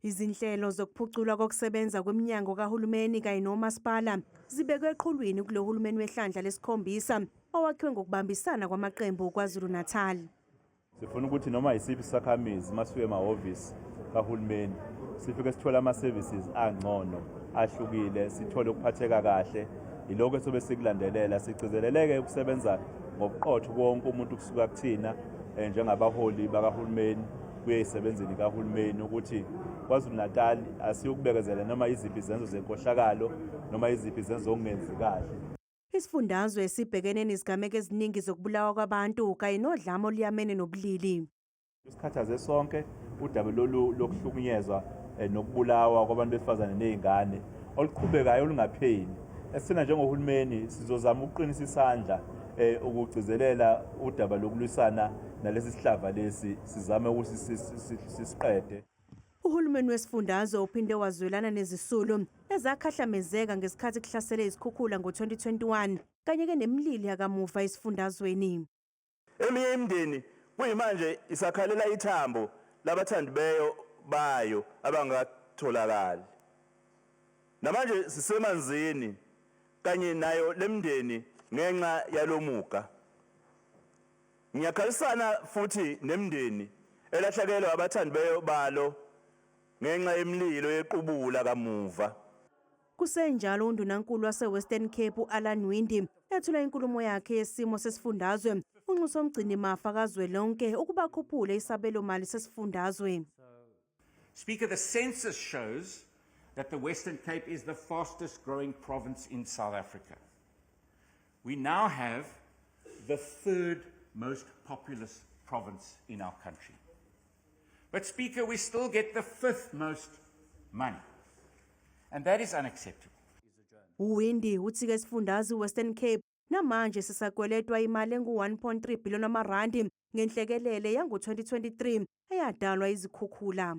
Izinhlelo zokuphuculwa kokusebenza kweminyango kahulumeni kanye nomasipala zibekwe eqhulwini kulo hulumeni wehlandla lesikhombisa owakhiwe ngokubambisana kwamaqembu KwaZulu-Natal. Sifuna ukuthi noma yisiphi isakhamizi masifike emahhovisi kahulumeni sifike sithole ama-services angcono ahlukile, sithole ukuphatheka kahle. Yilokho esobe sikulandelela, sigcizeleleke ukusebenza ngobuqotho wonke umuntu kusuka kuthina njengabaholi bakahulumeni kuye ey'sebenzini kahulumeni ukuthi KwaZulu-Natal asiyukubekezela noma iziphi izenzo zenkohlakalo noma iziphi izenzo zokungenzi kahle. Isifundazwe sibhekene nezigameko eziningi zokubulawa kwabantu kanye nodlame oluyamene nobulili. Sikhathaze sonke udaba lolu lokuhlukunyezwa nokubulawa kwabantu besifazane nezingane oluqhubekayo olungapheli. Esithina njengohulumeni sizozama ukuqinisa isandla ukugcizelela udaba lokulwisana nalesi sihlava lesi, sizame ukuthi sisiqede. Uhulumeni wesifundazwe uphinde wazwelana nezisulu ezakhahlamezeka ngesikhathi kuhlasele izikhukhula ngo-2021 kanye-ke nemililo yakamuva esifundazweni. Eminye imindeni kuyimanje isakhalela ithambo labathandibeyo bayo abangatholakali. Namanje sisemanzini kanye nayo lemindeni ngenxa yalomuga. Ngiyakhalisana futhi nemindeni elahlekelwa abathandibeyo balo ngenxa yemililo yequbula kamuva. Kusenjalo, undunankulu wase-Western Cape u-Alan Winde ethula inkulumo yakhe yesimo sesifundazwe unxusa umgcinimafa kazwelonke ukuba akhuphule isabelomali sesifundazwe. Speaker, the census shows that the Western Cape is the fastest growing province in South Africa. We now have the third most populous province in our country. But, Speaker, we still get the fifth most money. And that is unacceptable. UWinde uthi-ke isifundazwe i-Western Cape namanje sisakweletwa imali engu-1.3 billion amarandi ngenhlekelele yango-2023 eyadalwa izikhukhula.